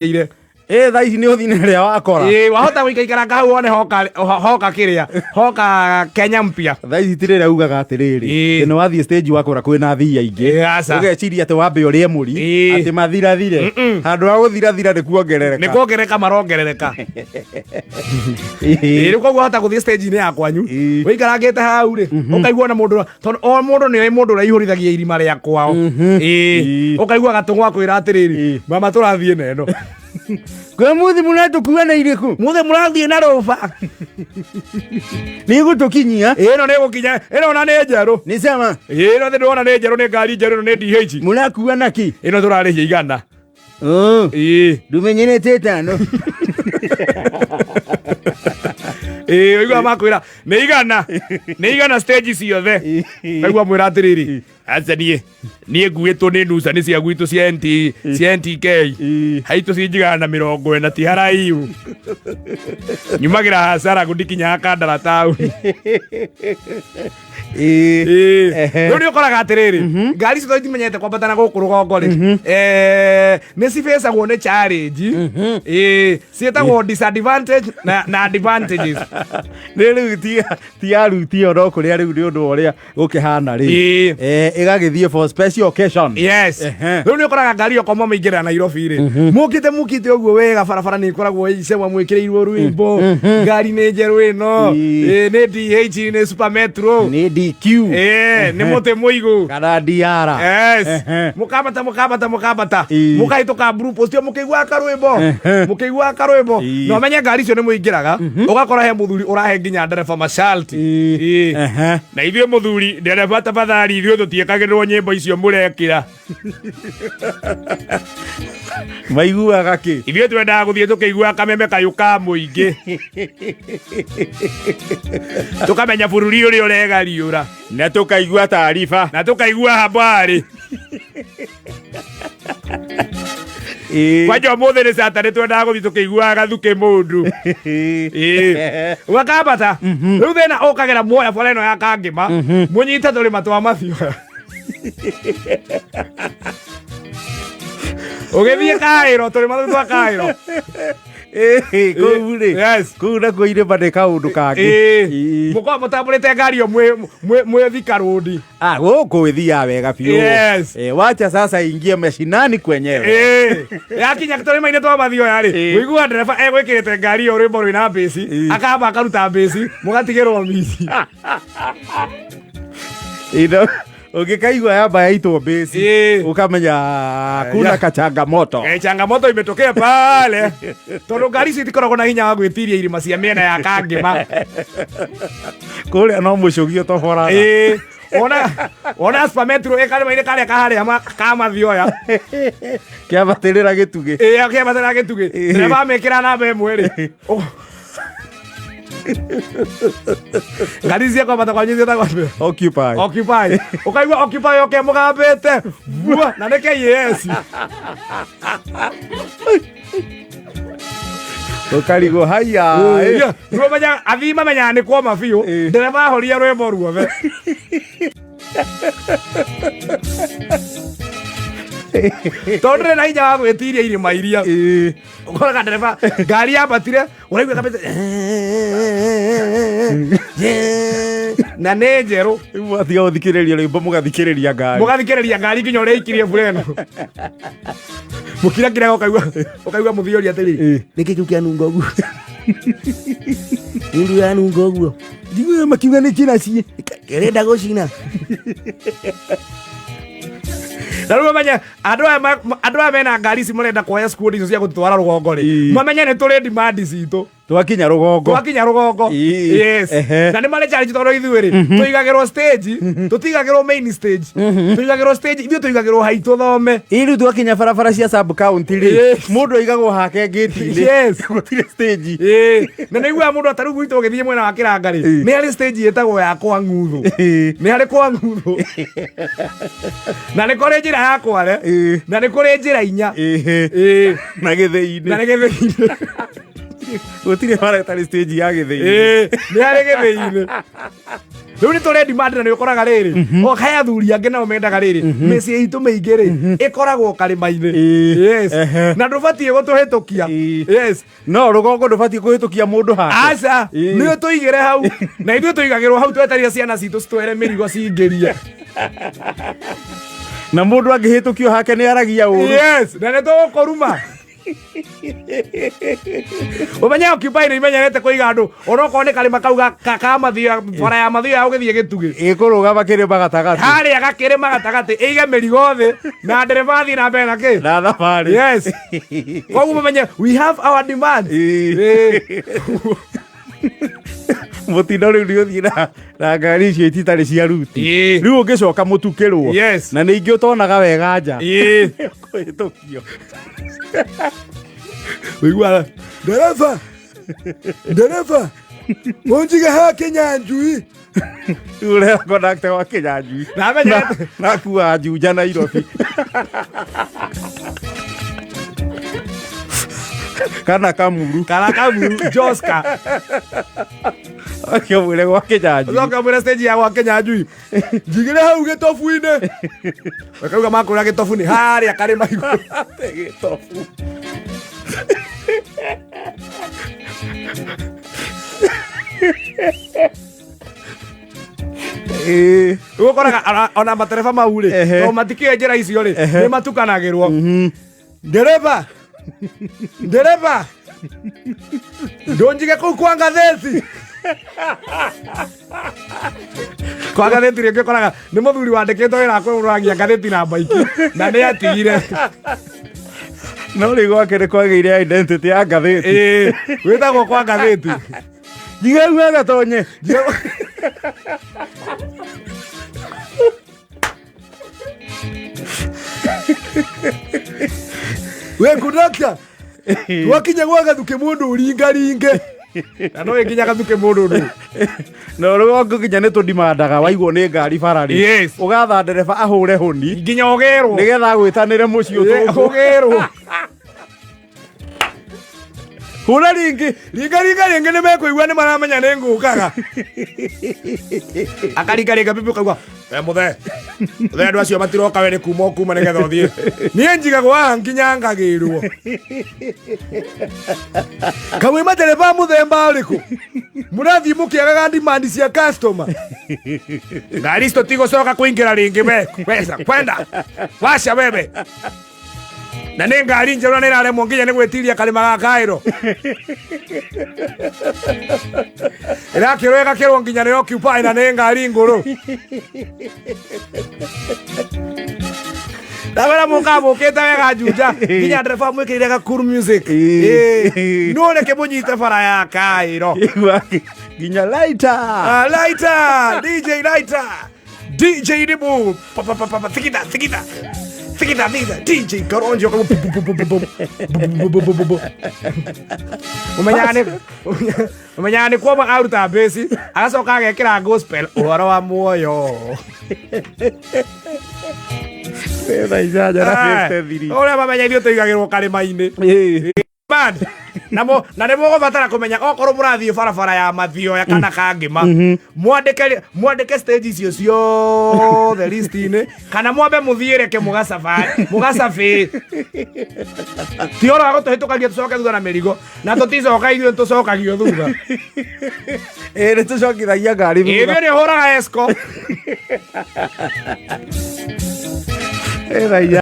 Ire. Ĩ thaa ici nĩ ũthi na ĩrĩa wakora. Ĩ wahota gũikaikaranga hau wone hoka hoka kĩrĩa hoka Kenya mpya. Thaa ici ti rĩrĩa ugaga atĩrĩrĩ, Ĩ. atĩ nĩ wathiĩ stage wakora kwĩna athii aingĩ. Ĩ, aca. Ũgeciria atĩ wambe ũrĩe mũri, Ĩ. atĩ mathirathire. Handũ ha gũthirathira nĩ kuongerereka. Nĩ kuongerereka marongerereka. Ĩ. Ĩ rĩu koguo wahota gũthiĩ stage-inĩ ya kwanyu Ĩ. wĩikarangĩte hau rĩ ũkaigua na mũndũ tondũ o mũndũ nĩ oĩ mũndũ ũrĩa ihũrithagia irima rĩa kwao. Ĩ Ĩ. ũkaigua gatũng'wa akwĩra atĩrĩrĩ Ĩ. mama tũrathiĩ na ĩno. Kwĩ muthi mũratũkua na irĩkũ? Mũthĩ mũrathiĩ na rũba. Nĩ ĩgũtũkinyia? Ĩno nĩ ĩgũkinya ĩno ona nĩ njerũ. Nĩ sama. Ĩno thĩ ndĩrona nĩ njerũ nĩ ngari njerũ ĩno nĩ DH. Mũrakua na kĩ? Ĩno tũrarĩhia 100. Oh, Ĩĩ. ndumenyerete ĩtano. Ĩĩ ũigua makwĩra nĩ 100. Nĩ 100 stage ciothe. Kaigua mwĩra atĩrĩrĩ. Aca niĩ niĩ nguĩtwo nĩ nucani cia gwitũ cia NT cia NTK. Ĩĩ. Haitũ cinjigaga na 40 ti haraihu. Nyumagĩra hasara gũndikinyaga Kandara taũni. Ĩĩ. Ĩĩ. Ehe. Rĩu nĩ ũkoraga atĩrĩrĩ ngari icio tondũ itimenyete kwambata na gũkũ rũgongo rĩ nĩ cibĩcagwo nĩ challenge. Ĩĩ, ciĩtagwo disadvantage na advantages. Nĩ rĩu ti aruti ĩyo no kũrĩa rĩu nĩ ũndũ wa ũrĩa gũkĩhana rĩ. Ĩĩ. Ĩgagĩthiĩ for special occasion. Yes. Ehe. Rĩu nĩ ũkoraga ngari ĩyo koma mũingĩra Nairobi rĩ. Mũkĩte mũkĩte ũguo wega barabara nĩ ĩkoragwo icemwa mwĩkĩrĩirwo rwĩmbo. Ngari nĩ njerũ ĩno. Ĩĩ. Ĩĩ, nĩ DH nĩ Super Metro. Nĩ DQ. Ĩĩ, nĩ mũtĩ mũigũ. Kana DR. Yes. Ehe. Mũkambata mũkambata mũkambata. Ĩĩ. Mũkahĩtũka Blue Post ĩyo mũkĩiguaga karwĩmbo. Ehe. Mũkĩiguaga karwĩmbo. Ĩĩ. Na ũmenye ngari icio nĩ mũingĩraga. Ũgakora he mũthuri ũrahe nginya ndereba masharti. Ĩĩ. Ĩĩ. Ehe. Na ithuĩ mũthuri ndereba tafadhali ithuĩ tũtiĩkagĩrĩrwo nyĩmbo icio mũrekĩra. Maiguaga kĩ? Ithuĩ twendaga gũthiĩ tũkĩiguaga kameme kayũ ka mũingĩ. Tũkamenya bũrũri ũrĩa ũregariũra. Na tũkaigua taariba. Na tũkaigua habari. Ĩĩ. Kwanja ũmũthĩ nĩ Saturday twendaga gũthiĩ tũkĩiguaga gathukĩ mũndũ. Ĩĩ. Ũgakambata. Rĩu thĩna ũkagera muoya bara ĩno ya Kangĩma. Mũnyite tũrĩma twa Mathioya. Ũgĩthiĩ Kaĩro, tũrĩma tũu twa Kaĩro. Ĩĩ, kũu rĩ. Yes. Kũu nakuo irĩma nĩ kaũndũ kangĩ. Ĩĩ. Ĩĩ. Mũkoragwo mũtambũrĩte ngari ĩyo mwĩ Thika Road. Ah, gũkũ ĩthiaga wega biũ. Yes. Wacha sasa ingie mashinani kwenyewe. Ĩĩ. Yakinya tũrĩma-inĩ twa Mathioya rĩ, Ĩĩ. ũiguaga ndereba egwĩkĩrĩte ngari ĩyo rwĩmbo rwĩna mbĩci, Ĩĩ. akamba akaruta mbĩci, mũgatigĩrwo mici. Ĩno ũngĩkaigua yamba yaitwo mbĩci Ĩĩ. ũkamenya kuna Ya. kachangamoto. Changamoto imetokea pale tondũ ngari icio itikoragwo na hinya wa gwĩtiria irĩma cia mĩena ya Kangĩma. Kũrĩa no mũcũgi ũtoboraga. Ĩĩ. Ona Super Metro ĩ karĩma-inĩ karĩa kaharĩa ka Mathioya. Kĩambatĩrĩra gĩtugĩ. Ĩĩ, kĩambatĩrĩra gĩtugĩ. Ĩĩ. Ndereba amĩkĩra namba 1 rĩ. Ngari cia kwambata kwanyu ciĩtagwo atĩa? Occupy. Occupy. Ũkaigua Occupy yoke mũgambĩte. Vua, na nĩ KAS. Ũkarigwo haiya. Ĩĩ. Nĩguo menya athii mamenyaga nĩ kwoma biũ. Ĩĩ. Ndereba ahoria rwĩmbo ruothe. Tondũ ndĩrĩ na hinya wa gwĩtiria irĩma iria. Ĩĩ. Ũkoraga ndereba ngari yambatire ũraigua ĩkambĩte na nĩ njerũ. Rĩu mwatiga gũthikĩrĩria rwĩmbo mũgathikĩrĩria ngari. Mũgathikĩrĩria ngari nginya ũrĩa ikirie mbura ĩno. Mũkirakiraga ũkaigua mũthiori atĩrĩrĩ, Ĩĩ. nĩkĩ kĩu kĩanunga ũguo? Nundu yanunga ũguo. Njiguaga makiuga nĩ kĩraci. Kĩrenda gũcina. Na rĩu ũmenye andũ aya mena ngari ici marenda kuoya squad icio cia gũtwara rũgongo rĩ, Ĩĩ. mamenye nĩ tũrĩ demand citũ. Twakinya rũgongo. Twakinya rũgongo. Ĩĩ. Yes. Ehe. Na nĩ marĩ challenge tondũ ithuĩ rĩ, tũigagĩrwo stage, tũtigagĩrwo main stage. Tũigagĩrwo stage, ithuĩ tũigagĩrwo haitũ thome. Ĩ rĩu twakinya barabara cia sub county rĩ, Yes. mũndũ aigagwo hake ngĩti-inĩ. Yes. Gũtirĩ stage. Ĩĩ. Na nĩ iguaga mũndũ atarĩu gwitũ ũgĩthiĩ mwena wa Kĩranga rĩ, Ĩĩ. nĩ harĩ stage ĩtagwo ya kwa Ng'uthũ. Ĩĩ. Nĩ harĩ kwa Ng'uthũ. Na nĩ kũrĩ njĩra ya Kware. Ĩĩ. Na nĩ kũrĩ njĩra inya. Ĩhĩ. Ĩĩ. Na gĩthĩi-inĩ. Na nĩ gĩthĩi-inĩ. Gũtirĩ bara ĩtarĩ stage ya gĩthĩi-inĩ. Ĩĩ, nĩ harĩ gĩthĩi-inĩ. Rĩu nĩ tũre demand na nĩ ũkoraga rĩrĩ o he athuri angĩ nao mendaga rĩrĩ mĩciĩ itũ mĩingĩ rĩ ĩkoragwo karĩma-inĩ. Ĩĩ. Yes. Ehe. Na ndũbatiĩ gũtũhĩtũkia. Ĩĩ. Yes. No rũgongo ndũbatiĩ kũhĩtũkia mũndũ hake. Aca. Ĩĩ. Nĩ ũtũigĩre hau na ithuĩ tũigagĩrwo hau twetereire ciana citũ citwere mĩrigo cingĩrie. Na mũndũ angĩhĩtũkio hake nĩ aragia ũru. Yes, na nĩ tũgũkũruma. Ũmenye Occupy nĩ imenyerete kũiga andũ onokorwo nĩ karĩma kau ka mathioya, bara ya mathioya ũgĩthiĩ gĩtugĩ. Ĩkũrũgama kĩrĩma gatagatĩ. Harĩa gakĩrĩma gatagatĩ ĩige mĩrigo thĩ na ndereba athiĩ na mbere na kĩ. Na thabarĩ. Yes. Koguo mũmenye we have our demand. Ĩĩ. Ĩĩ. Mũtindo rĩu nĩ ũthiĩ na ngari icio ititarĩ cia ruti. Ĩĩ. Rĩu ũngĩcoka mũtukĩrwo. Yes. Na nĩ ingĩ ũtonaga wega nja. Ĩĩ. Kũhĩtũkio. Ũiguaga ndereba, ndereba, ũnjige haha Kĩnyanjui. Rĩu ũrera kondakta wa Kĩnyanjui. Na amenyerete. Na akuaga Juja Nairobi. Kana Kamuru. Kana Kamuru, Joska. Akĩmwĩre gwa Kĩnyanjui. Ũcoke ũmwĩre stage ya gwa Kĩnyanjui. Njigĩre hau gĩtobu-inĩ. Ũkauga makwĩra gĩtobu nĩ harĩa karĩma igũrũ. Gĩtobu. Ĩĩ. Rĩu ũkoraga ona matereba mau rĩ, Ehe. tondũ matikĩũĩ njĩra icio rĩ, nĩ matukanagĩrwo. Ndereba, ndereba, ndũnjige kũu kwa ngathĩti. Kwa ngathĩti rĩngĩ ũkoraga nĩ mũthuri wandĩkĩtwo wĩra wa kũrũragia ngathĩti na mbaiki na nĩ atigire. No rĩu gwake nĩ kwagĩire identity ya ngathĩti. Ĩĩ, wĩtagwo kwa ngathĩti. Njiga hau agatonye. We kondakta, twakinya gwa gathuke mũndũ ũringaringe. Na no ĩnginya gathuke mũndũ ndũ. Na rũgongo nginya nĩ tũndimandaga waigwo nĩ ngari bara rĩ. Yes. Ũgatha ndereba ahũre honi Nginya ũgĩrwo. nĩgetha agwĩtanĩre mũciĩ ũtũngwo. Ũgĩrwo. Hũra ringĩ. Ringaringa rĩngĩ nĩ mekũigua nĩ maramenya nĩ ngũkaga. Akaringaringa bibi ũkaigua we mũthee, mũthee andũ acio matiroka we nĩ kuma ũkuma nĩgetha ũthiĩ. Niĩ njigagwo haha nginya ngagĩrwo. Kamwe matereba mũthemba ũrĩkũ? Mũrathiĩ mũkĩagaga demand cia customer. Ngari ici tũtigũcoka kũingĩra rĩngĩ we. Weza kwenda. Washa wewe. Na nĩ ngari njerũ na nĩ ĩraremwo nginya nĩ gwĩtiria karĩma ga kaĩro. Ĩrakĩrwo ĩgakĩrwo nginya nĩ Occupy na nĩ ngari ngũrũ. Ndawĩra mũkaga mũkĩte wega Juja nginya ndereba mwĩkĩrire ga cool music. Ĩĩ. Ĩĩ. No reke mũnyite bara ya kaĩro. Igua nginya lighter. Ah, Lighter, DJ Lighter, DJ Ribu, pa pa pa pa pa, tikita tikita, tikita tikita, DJ Karonjo, bu bu bu bu bu bu bu bu bu bu bu. Umenyaga nĩ kuoma aruta mbĩci agacoka agekĩra gospel ũhoro wa muoyo. Thaa inyanya na 53. Ũrĩa mamenya ithuĩ tũigagĩrwo karĩma-inĩ. Ĩĩ. Man, na mo na nĩ mũgũbatara kũmenya okorwo mũrathiĩ barabara ya mathioya kana kangĩma, mwandĩke mwandĩke stage icio ciothe list-inĩ kana mwambe mũthiĩ reke mũgacabarĩ mũgacabĩ ti ũhoro wa gũtũhĩtũkagia tũcoke thutha na mĩrigo na tũticoka ithuĩ tũcokagio thutha. Ĩĩ nĩ tũcokithagia ngari Ithuĩ thutha. nĩ ũhũraga esco. Ĩĩ thaa inya.